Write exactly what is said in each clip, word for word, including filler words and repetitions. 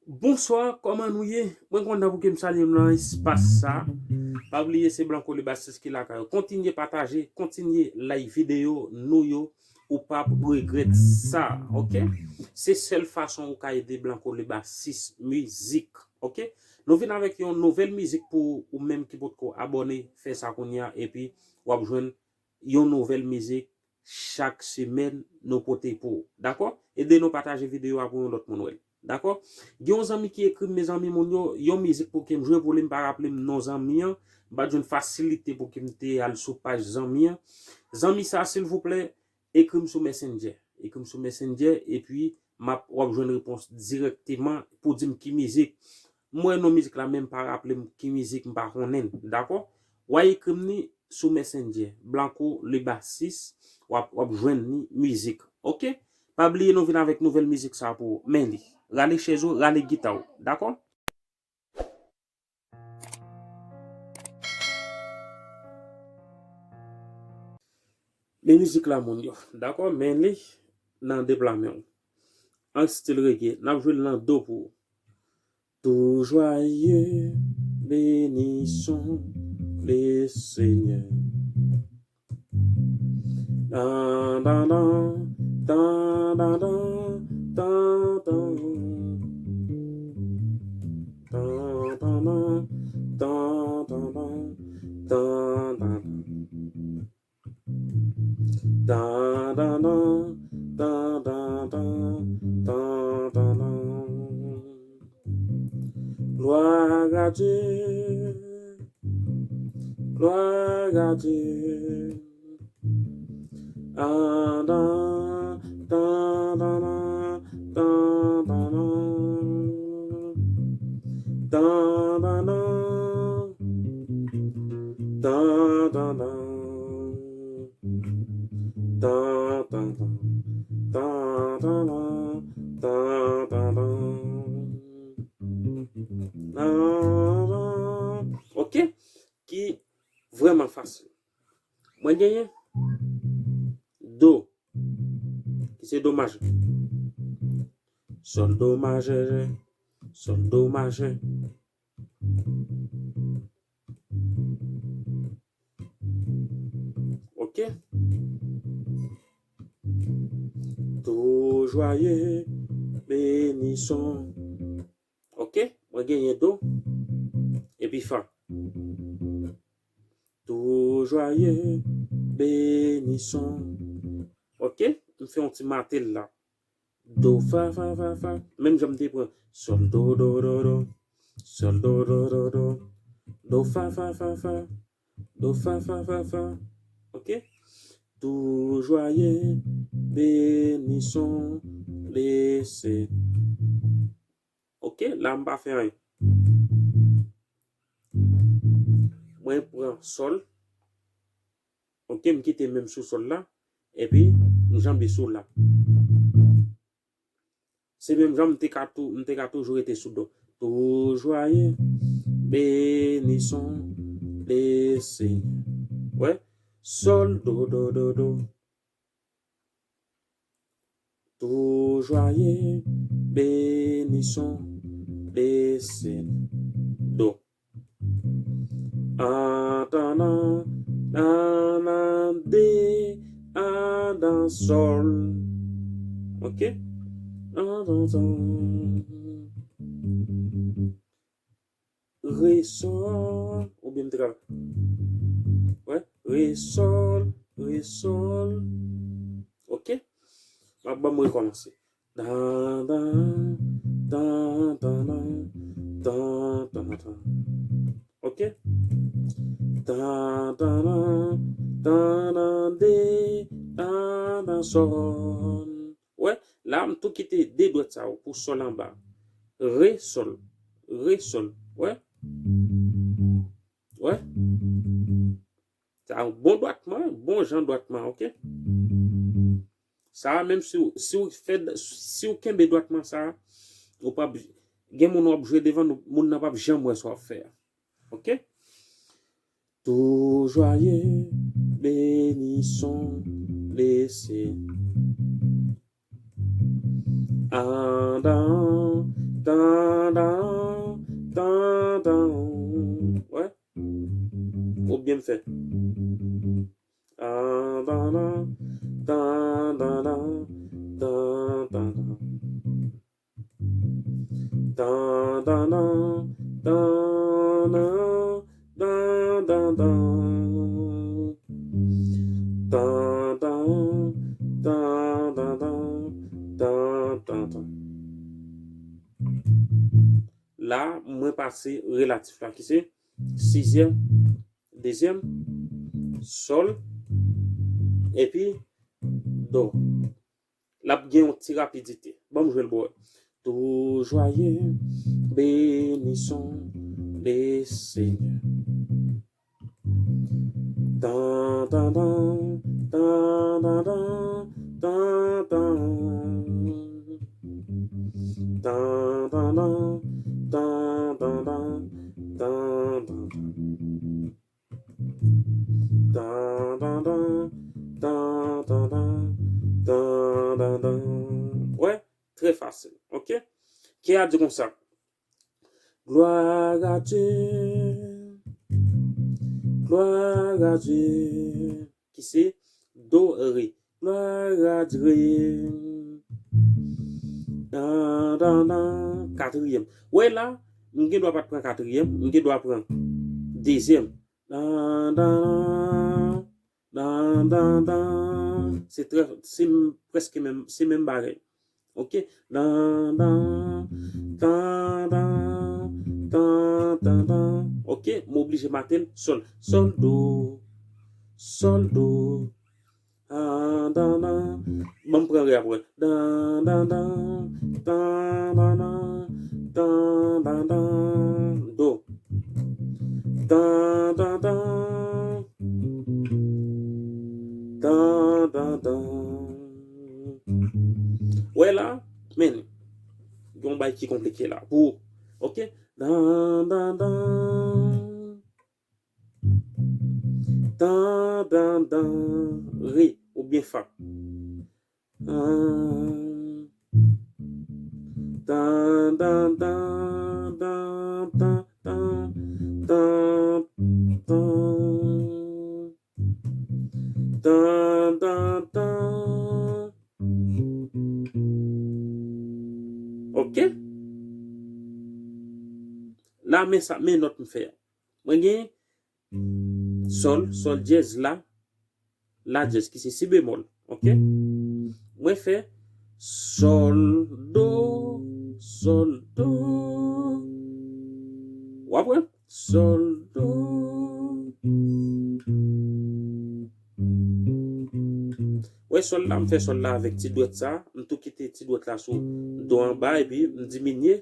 Bonswa, kòman nou ye? Mwen kontan pou ke m salye nou nan espas sa. Pa bliye se Blanco le Bassiste ki lakay ou. Kontinye pataje, kontinye like videyo nou yo. Ou p ap regrèt sa, oke? Se sèl fason ou ka ede Blanco le Bassiste mizik, oke? Nou vin avèk yon nouvèl mizik pou ou menm ki potko abòne, fè sa kounye a, epi w ap jwenn yon nouvèl mizik chak semèn nou pote pou ou. Dakò? Ede nou pataje videyo a pou yon lòt moun wè l. Dakò? Gen yon zanmi ki ekri m, mezanmi, moun yo, yon mizik pou ke m jwe pou li, m pa raple m non zanmi an. M pa t jwenn fasilite pou ke m te al sou paj zanmi an. Zanmi sa, silvouplè, ekri m sou Messenger. Ekri m sou Messenger, epi m ap, w ap jwenn repons dirèkteman pou di m ki mizik. M wè non mizik la, men m pa raple m ki mizik, m pa konnen l. Dakò? W a ekri m li sou Messenger. Blanco le Bassiste, w ap, w ap jwenn li mizik. Oke? Pa bliye nou vin avèk nouvèl mizik sa pou ou. Men li. Rale chèz ou, rale gita ou. Dakò? Men mizik la, moun yo. Dakò? Men li nan de pla men w. An stil reggae. N ap jwe l nan do pou ou. Tout joyeux, bénissons le Seigneur. Dan, dan, dan, dan, dan, dan, dan, dan. Dan, dan, dan, dan, dan, dan, dan, dan, dan. Dan, dan, dan, dan, dan, dan, dan, dan, dan. Gloire à Dieu, gloire à Dieu. Ah, dan, dan, dan, dan, dan, dan, dan. Dan, dan, dan. Dan, dan, dan. Tan, tan, tan. Tan, tan, tan. Tan, tan, tan. Nan, nan. Oke? Ki vrèman fasil. Mwen genyen do, ki se do majè. Sòl do majè, sòl do majè. Oke? Tout joyeux, bénissons. Oke? Mwen genyen do epi fa. Tout joyeux, bénissons. Oke? M fè yon ti mate l la. Do, fa, fa, fa, fa. Menm jan m te pran sòl, do, do, do, do. Sòl, do, do, do, do. Do, fa, fa, fa, fa. Do, fa, fa, fa, fa. Oke? Tout joyeux, bénissons le Seigneur. Oke? La, m pa fè anyen. Mwen pran sòl. Oke, m kite menm sou sòl la. Epi, m janbe sou la. Se menm jan m te ka tou, m te ka toujou rete sou do. Tout joyeux, bénissons le Seigneur. Wè? Sòl, do, do, do, do. Tout joyeux, bénissons le Seigneur. Do. An, tan, nan, nan, nan, de, an, dan, sòl. Oke? An, tan, tan. Re, sòl, oubyen m te ka, wè, re, sòl, re, sòl. Oke? M ap, ban m rekòmanse. Dan, dan, dan, dan, dan, dan, dan, dan. Oke? Dan, dan, dan, dan, dan, de, dan, dan, sòl. Wè, la, m tou kite de dwèt sa yo pou sòl anba. Re, sòl. Re, sòl. Wè? Wè? Sa yon bon dwatman, bon jan dwatman, oke? Sa a, menm si w, si w fè, si w kenbe dwatman sa a, ou p ap, gen moun w ap jwe devan, nou, moun nan p ap janm wè sa w ap fè a. Oke? Tout joyeux, bénissons le Seigneur. An, dan, dan, Tan, tan, tan, tan, tan, tan, tan, tan. Tan, tan, tan, tan, tan, tan, tan, tan. La, mwen pase relatif la, ki se sizyèm, dezyèm, sòl, epi do. L ap gen yon ti rapidite. Ban m jwe l pou wè. Tout joyeux, bénissons le Seigneur. Tan, tan, tan, tan, tan, tan, tan, tan. Tan, tan, tan, tan, tan, tan, tan, tan, tan. Tan, tan, tan, tan, tan, tan, tan, tan, tan. Wè, trè fasil, oke? Kè a di konsa. Gloire à Dieu, gloire à Dieu, ki se do, re. Gloire à Dieu. Dan, dan, dan, katriyèm. Wè la, m gen dwa pa t pran katriyèm, m gen dwa pran dezyèm. Dan, dan, dan, dan, dan, dan. Se trè, se m-, prèske menm, se menm bagay. Oke? Dan, dan, dan, dan, dan, dan, dan. Oke? M oblije maten sòl. Sòl, do. Sòl, do. Dan, dan, dan. Ban m pran re apre. Dan, dan, dan, dan, dan, dan, dan, dan, dan, do. Dan, dan, dan. Dan, dan, dan. Wè la, men, gen yon bay ki konplike la. Pou, oke? Dan, dan, dan. Dan, dan, dan, re, oubyen fa. Ah. Dan, dan, dan, dan, dan, dan, dan, dan. Dan, dan, dan. Oke? La, men sa, men nòt m fè a. Mwen gen sòl, sòl dyèz, la, la dyèz, ki se si bemòl. Oke? Mwen fè sòl, do, sòl, do. W ap wè? Sòl, do. Wè sòl la, m fè sòl la avèk ti dwèt sa. M tou kite ti dwèt la sou do anba, epi m diminye.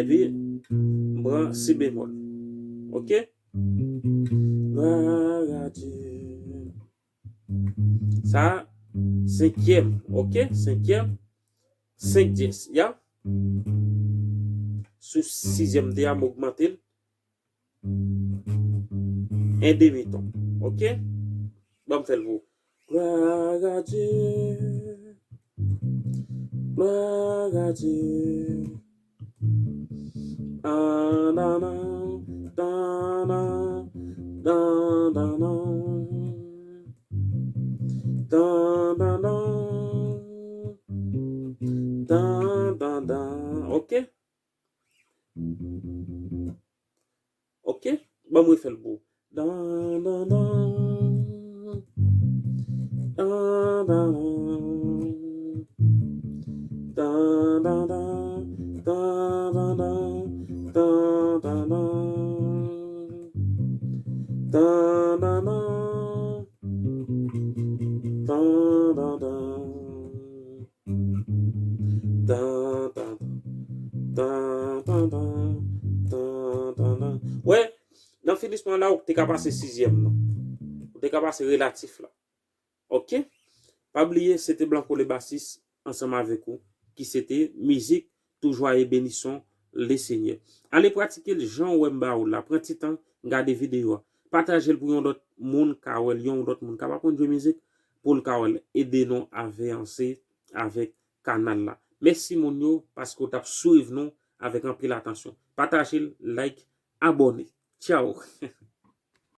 Epi, m pran si bemòl. Oke? Gloire à Dieu. Sa, senkyèm. Oke? Senkyèm. Senk dyès. Ya? Sou sizyèm de a, m ogmante l. En demi ton. Oke? Ban m fè l pou ou. Gloire à Dieu. Gloire à Dieu. Ah, nan, nan, dan, nan, dan, dan, nan. Dan, dan, dan. Dan, dan, dan. Oke? Oke? Ban m refè l pou ou. Dan, dan, dan. Dan, dan, dan. Dan, dan, dan. Dan, dan, dan. Dan, dan, dan. Dan, dan, dan. Dan, dan, dan. Tan, tan, tan. Tan, tan, tan, tan, tan, tan. Wè, nan finisman la, ou te ka pase sizyèm nan. Ou te ka pase relatif la. Oke? Pa bliye, se te Blanco le bassiste ansanm avèk ou, ki se te mizik Tout joyeux, bénissons le Seigneur. Ale pratike l jan w wè m ba ou la. Pran ti tan, gade videyo a. Pataje l pou yon lòt moun ka wè l, yon lòt moun k ap aprann jwe mizik, pou l ka wè l. Ede nou avanse avèk kanal la. Mèsi moun yo, paske w t ap swiv nou avèk anpil atansyon. Pataje l, like, abòne. Tchao!